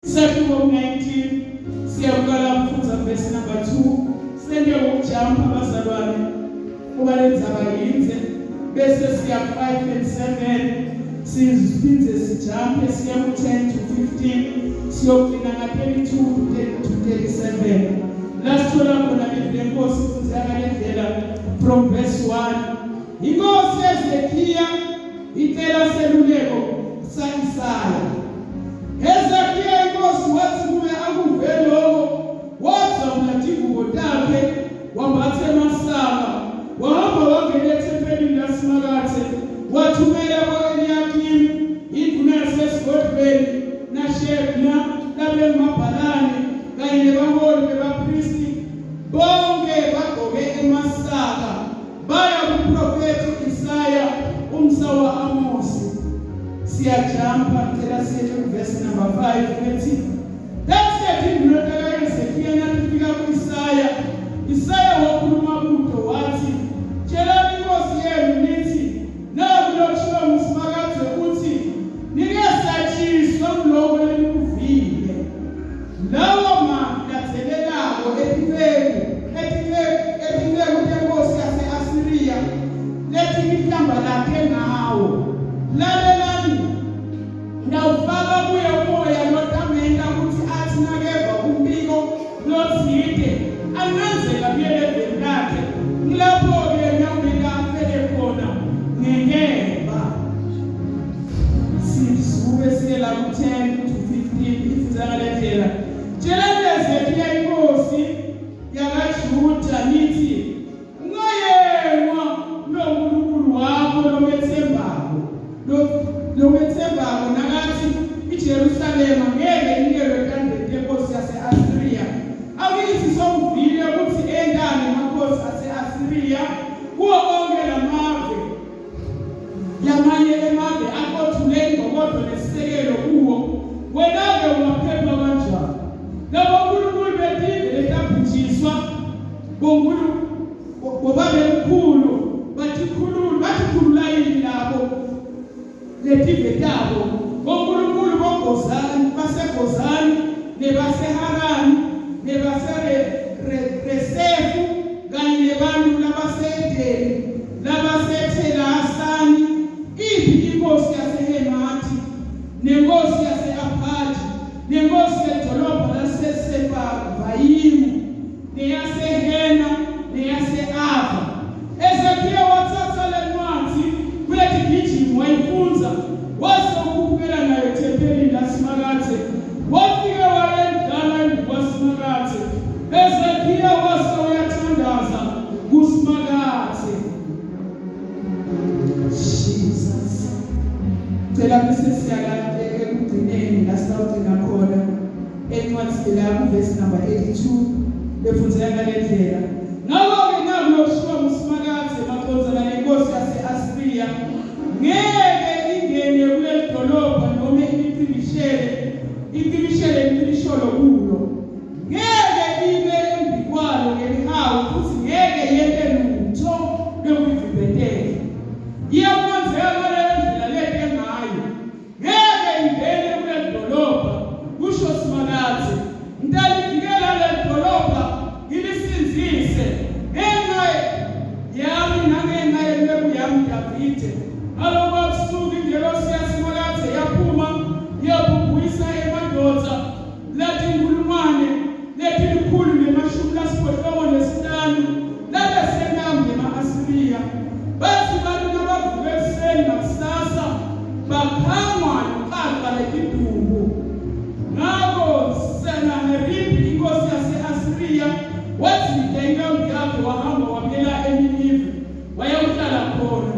Isahluko 19 siyaqala ukufunda verse number 2. Sente ukujumpa bazalwane kuba lenzaba yinze, bese siya 5 and 7, siphinde sijumpe siya ku 10 to 15, siyogcina nga 32 to 37. La sithola khona livi lenkosi ifundeka ngale ndlela from verse 1. Inkosi Hezekiya icela seluleko sa-Isaya. Hezekiya inkosi wathi kube akuve lokho, wadzabula tingubo takhe, wambatha emasaka, wahamba wangena ethempelini laSimakadze, wathumela ko-Eliyakimu indvuna yasesigodlweni naShebna labengumabhalane kanye nebaholi bebaphristi, bonke bagqoke emasaka. Baya kuprofethi Isaya umsa wa-Amosi. Siyajampa, ngicela siye kuvesi number 5 ethi That's it, induna kaHezekiya natifika ku-Isaya. Isaya wakhuluma kuto wathi, tshelani inkosi yenu nithi, naku lokushiwo nguSimakadze uthi, ningesatshiswa kuloko lenikuvile. Lawo mavi ladzelelako etinceku etinceku tenkosi yase-Asiriya letinihlambalate ngawo. Lalelani, ngawufaka kuye umoya lotamenta kutsi atsi nakeva umbiko lotsite ancandzeka abuyele eveni lakhe, ngilapho-ke ngiyawumenta afele khona ngenkemba. Sisuke siye la ku-10 to 15 ifundza ngale ndlela. Tshelani Hezekiya inkosi yakaJuda nithi, ungayengwa kulo Nkulunkulu wakho lometsembako, lometsembako nakathi iJerusalema ngeke inikelwe etandleni tenkosi yase-Asiriya. Akithi sokuvile ukuthi entani emakhosi ase-Asiriya kuwo onke lamave Lamanye emave aqothule imbokodo nesisekelo kuwo. Wena-ke ungaphepha kanjani? Labo nkulunkulu betive letabhujiswa bobabemkhulu batikhulula batikhulula yini labo letive tabo bonkulunkulu boGozani baseGozani nebaseHarani nebaseResefu kanye nebantu labaseEdeni labaseThelasani iphi inkosi yaseHemathi nenkosi yase-Aphadi nenkosi yedolobha laseSefavayimu neyaseHena neyase-Ava. Hezekiya wathatha le ncwadi kuletigijimi wayifundza, wase ukhuphukela nayo ethempelini laSimakadze, wafike wayendlala embikwaSimakadze. Hezekiya wase uyathandaza kuSimakadze. Jesus. Cela bese siyakade ekugcineni la sitawugcina khona. Encwadini la kuvesi number 82 befundzeka ngale ndlela. Ngakho-ke naku lokushiwo nguSimakadze macondzana nenkosi yase-Asiriya, ngeke ingene kuleli dolobha noma ilicibishele icibishele imicibisholo kulo. Ngeke ibe embikwalo ngelihawu futhi ngeke yente lutho lokulivimbetela. Iyakwenzeka ngaleyo ndlela lete ngayo. Ngeke ingene kuleli dolobha, kusho Simakadze. Ngitalivikela leli dolobha ngilisindzise ngenxa yami nangenxa yenceku yami Davide. Ngalobo busuku ingelosi yaSimakadze yaphuma yabhubhisa emadvodza latinkhulungwane letilikhulu nemashumi lasiphohlongo nesihlanu labesenkambu yema-Asiriya. Batsi bantfu nabavuka ekuseni ngakusasa, bakhangwa liqaqa letidumbu. Ngako Senaheribi inkhosi yase-Asiriya wadzilita inkambu yakhe wahamba wabuyela eNinive wayawuhlala khona.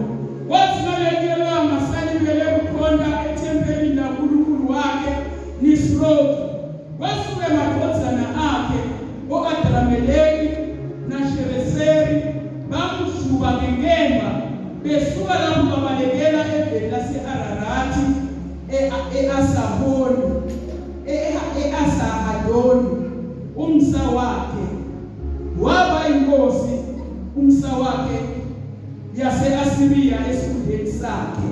Kwatsi ngalelinye lilanga salibele kukhonta ethempelini lankulunkulu wakhe Nisroki, Wesuka emadvodzana akhe bo-Adrameleki naShereseri bamjuba ngenkemba, besuka lapho babalekela eveni lase-Ararathi e-Asahoni, e-Asahadoni, umsa wakhe. Waba yinkosi umsa wakhe yase-Asiriya esikhundleni sakhe.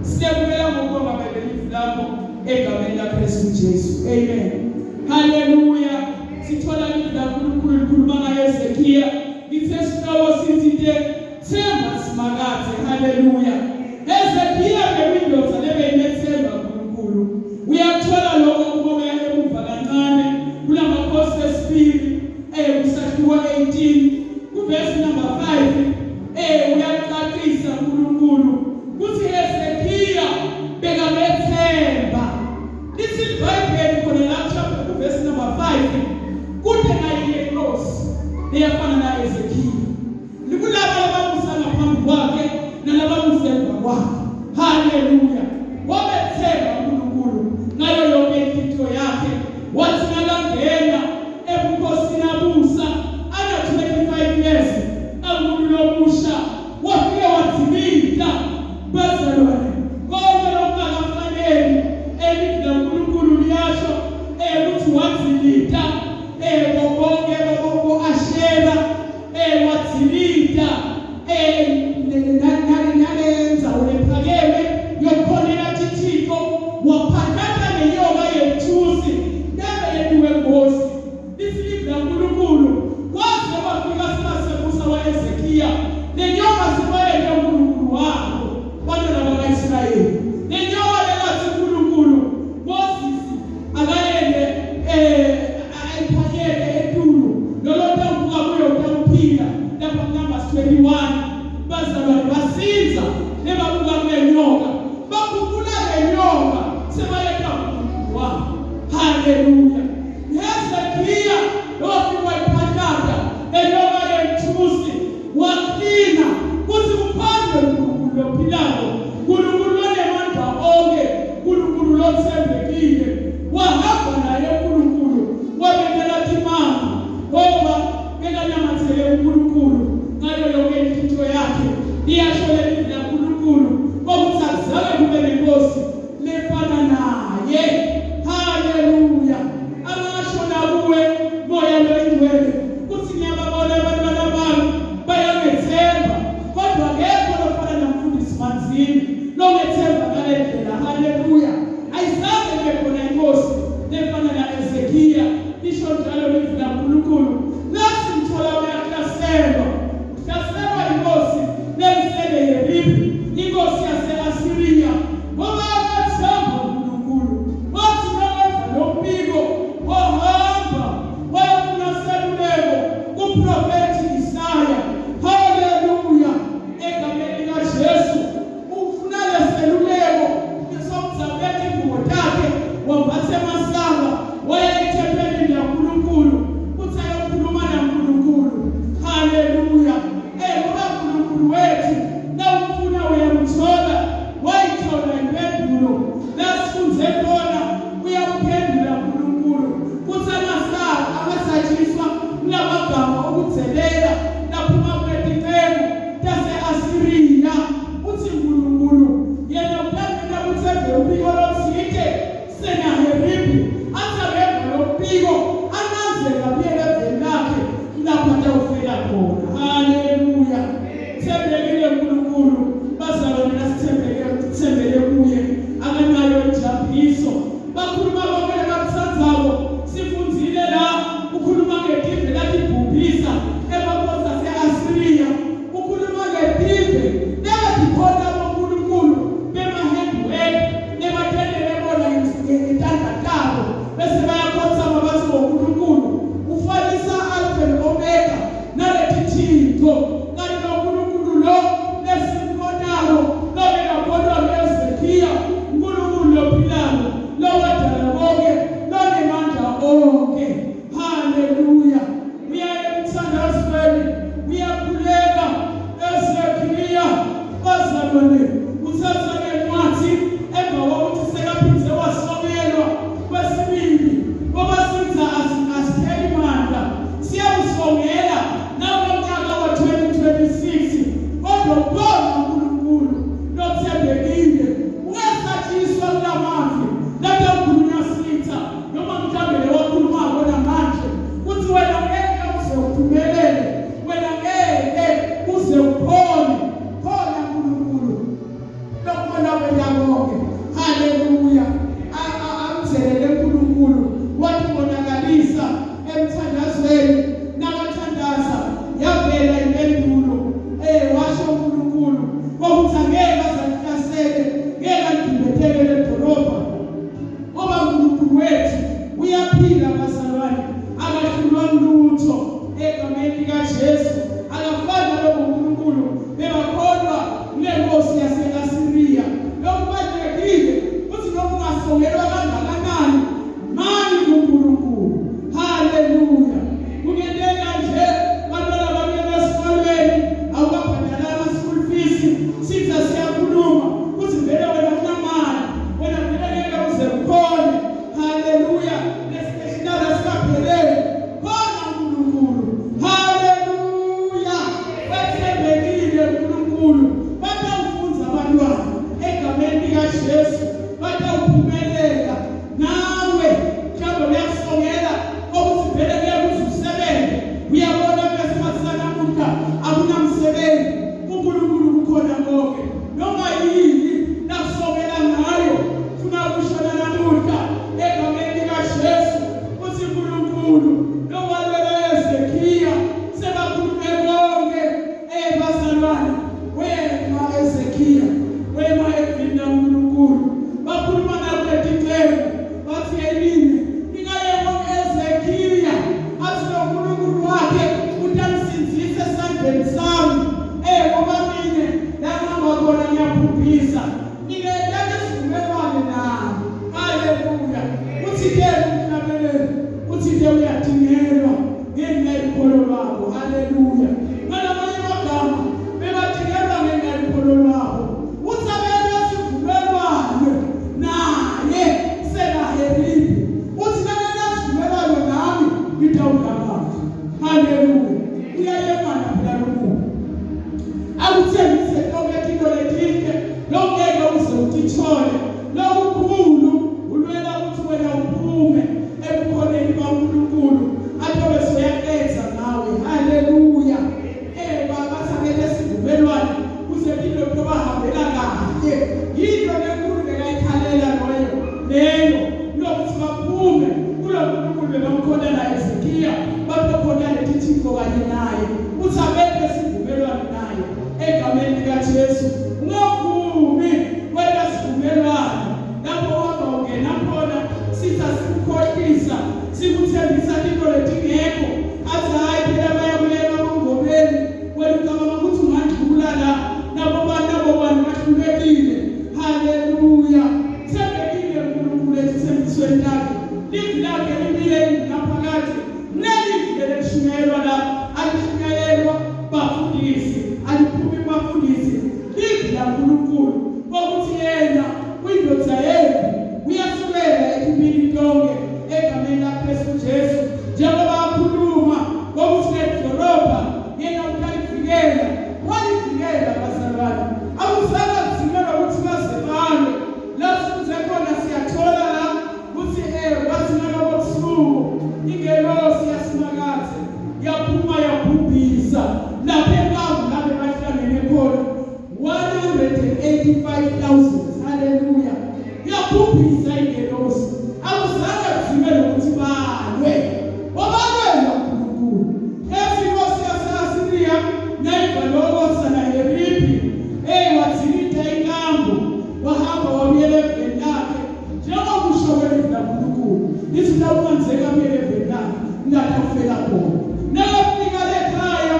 Siyabukela ngokubonga Baba livi lakho. egameni laKristu Jesu. Amen. Haleluya. Sithola livi laNkulunkulu likhuluma ngaHezekiya. Lithe sihloko sithi nje themba Simakadze. Haleluya. Hezekiya bekuyindoda lebeyinethemba uNkulunkulu. Uyakuthola lokho kubonga emuva kancane kulamakhosi esibili kusahluko 18 kuvesi number 5. Uyacacisa uNkulunkulu kuthi Hezekiya bekamethemba. Lithi iBhayibheli khona la chapter kuvesi number 5, kude nayinye inkosi leyafana naHezekiya likulaba ababusa ngaphambi kwakhe nalababusa emva kwakhe. Haleluya. Wabethemba uNkulunkulu ngayo yonke inhliziyo yakhe. Wathi nakangena ebukhosini abusa ana 25 years angumuntu lomusha, wafike wadzimita bazalwane konke lokungakafaneli. Elivi laNkulunkulu liyasho ukuthi wadzilita bonke bo-Ashera, wadzilita nalendzawo lephakeme yokukhonela tithixo, waphakatha nenyoka yethusi nebe yentiwe ngosi. Lithi livi laNkulunkulu kwaze kwafika sikasebusa waHezekiya, lenyoka sibayeke uNkulunkulu wabo bantwana bakaIsrayeli. Lenyoka lelathi uNkulunkulu Moses akayende ayiphakele etulu lolo tawuvuka kuyo utawuphila lapha Numbers 21. Bazalwane basinza nebabuka kule nyoka, bakhuphula le nyoka sebayeta uNkulunkulu wabo. Haleluya. Hezekiya wafika wayiphahlata lenyoka yethusi, waklina kuthi kuphandwe uNkulunkulu lophilako, uNkulunkulu lonemandla onke, uNkulunkulu lothembekile. Wahamba naye uNkulunkulu, wabekela timanga ngoba bekanamathele uNkulunkulu ngayo yonke inhliziyo yakhe. Liyasho leli laNkulunkulu kokuthi akuzange kube nenkosi lefana naye. Haleluya. likaJesu akafani nalobo uNkulunkulu bebakholwa kulenkosi yase-Asiriya. Lokubalulekile ukuthi noma ungasongelwa kangakanani mani kuNkulunkulu. Haleluya! Kungenteka nje bantwana bangena esikolweni awukabhadalanga school fees, sitha siyakhuluma kuthi vele wena unamali, wena vele ngeke uze ukhone. Haleluya! Lesihlala sikapheleli khona uNkulunkulu. Haleluya! Wethembekile uNkulunkulu. Batawufunza abantwana egameni likaJesu, batawuphumelela. Nawe mhlawumbe uyakusongela ukuthi vele ngeke uze usebenze. Uyabona kulesikhathi sanamuhla akunamsebenzi. UNkulunkulu kukhona konke. Noma yini nakusongela ngayo, funa ukushona namuhla egameni likaJesu uthi uNkulunkulu lowalwela Ezekiya sebakhulume konke ebazalwane wema Ezekiya wema evini laNkulunkulu bakhuluma nakuletinceku bathi eline ningayeko Ezekiya athi lo Nkulunkulu wakhe utamsindzisa esandleni sami ngoba mine la ngihamba khona ngiyabhubhisa Ningenta isivumelwane naye. Haleluya. Uthi ke umhlabeleli, uthi ke uyadingelwa ngenxa yekholo lwabo. Haleluya. Ngalamanye amagama bebadingelwa ngenxa yekholo lwabo. Uthi abente isivumelwane naye Senaheribi. Uthi nanenta isivumelwano nami ngitawudla kahle. Haleluya. Uyayemana phela lo muntu. Akuthembise konke into letinhle longeke uze utithole. Lokukhulu ulwela ukuthi wena uphume ebukhoneni baNkulunkulu atobe soyaqedza ngawe. Haleluya. Eh baba sakele sivumelwane kuze into tobahambela kahle. Yinto lenkulu bekayikhalela loyo leyo lokuthi baphume kulo Nkulunkulu bebamkhonta naye Ezekiya babekhonta letithixo kanye naye uthi abekho esivumelwano naye egameni likaJesu ungavumi wena sivumelwano lapho uhamba ungena khona sitha sikukhohlisa sikuthembisa into letingekho athi hhayi phela bayabuyela abongobeni wena ucabanga ukuthi ungandlula la nabo bani nabo bani bahlulekile haleluya Thembekile uNkulunkulu ethembisweni lakhe. Livi lakhe limile ingunaphakade. Leli livi elishunyayelwa la alishunyayelwa bafundisi, aliphumi kubafundisi. Livi laNkulunkulu kokuthi yena uyindoda yethu uyasukela ethubini lonke egameni laKristu Jesu njengoba akhuluma ngokuthi leli dolobha yena utalivikela walivikela bazalwane akuzange kuvunyelwa ukuthi baze balwe la sifunze khona siyathola la ukuthi wathi nalobo busuku ingelosi yasimakathe yaphuma yabhubhisa lapha enkambu lapho bahlangene khona 185,000 haleluya yabhubhisa ingelosi akuzange kuvunyelwe ukuthi balwe wabalwela uNkulunkulu ethi inkosi yase-Asiriya nayiva lokho Sanaheribi wathilitha inkambu wahamba wabuyela eveni lakhe njengokusho kwelivi laNkulunkulu lithi lawumanzeka abuyele eveni lakhe lapho afela khona nakafika lekhaya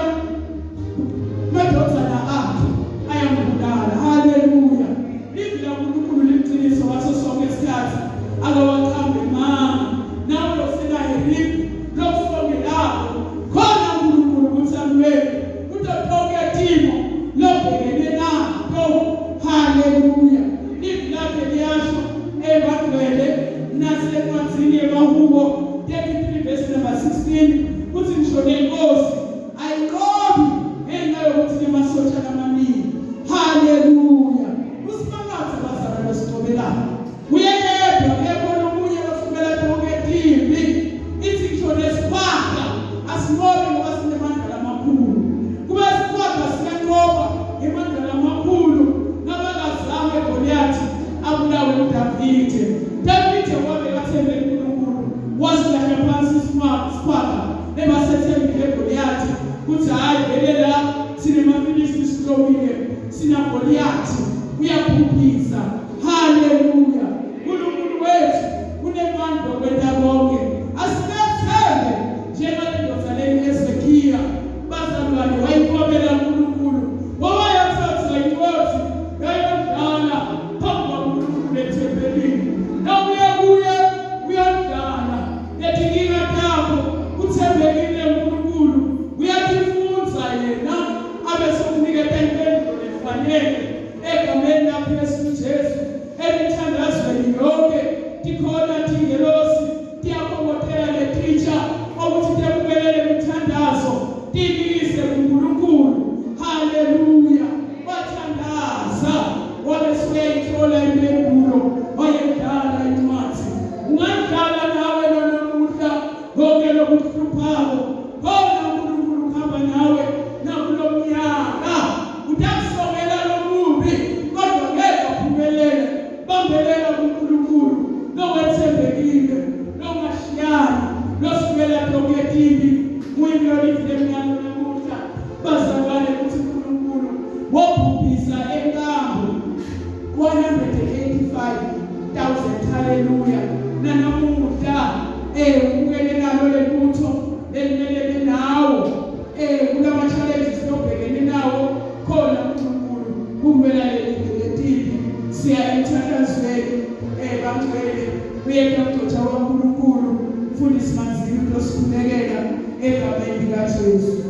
Amadodana akhe ayambulala. Haleluya. Livi laNkulunkulu liqiniso ngaso sonke isikhathi. Akawaqambi manga. Nawe loSenaheribi lokusongelako khona uNkulunkulu ukuthi amlwele kuto tonke timo lobhekene nato. Haleluya. Livi lakhe liyasho ebagcwele nasencwadzini yemahubo 33 verse number 16 kuthi ngisho nenkosi Ayinqobi ngenxa yokuthi inamasosha amaningi. Haleluya! Usimangaze bazalwane besicobelana. Uye yedwa akekho nomunye osukela tonke timbi. Ithi ngisho nesikhwapha asinqobi ngoba sinemandla amakhulu. Kube isikhwapha siyanqoba ngemandla amakhulu nabangazange Goliathi abulawe uDavide. Davide wabe kathembe uNkulunkulu wasilahla phansi isikhwapha Bebasethembile Goliyathi kuthi hayi vele la thina maFilisti sihlomile sina Goliyathi uyabhubhisa. Haleluya! uNkulunkulu wethu unemandla okwenta konke. Asimethembe njengale ndoda leli Ezekiya. Haleluya. Nanamuhla ubukene nalo lelutho elimelene nawo, kulama challenges lobhekene nawo khona uNkulunkulu kumela leli. Siya emthandazweni, bangcwele, uyena mgcotha waNkulunkulu mfundisi Manzini utosikhulekela egameni likaJesu.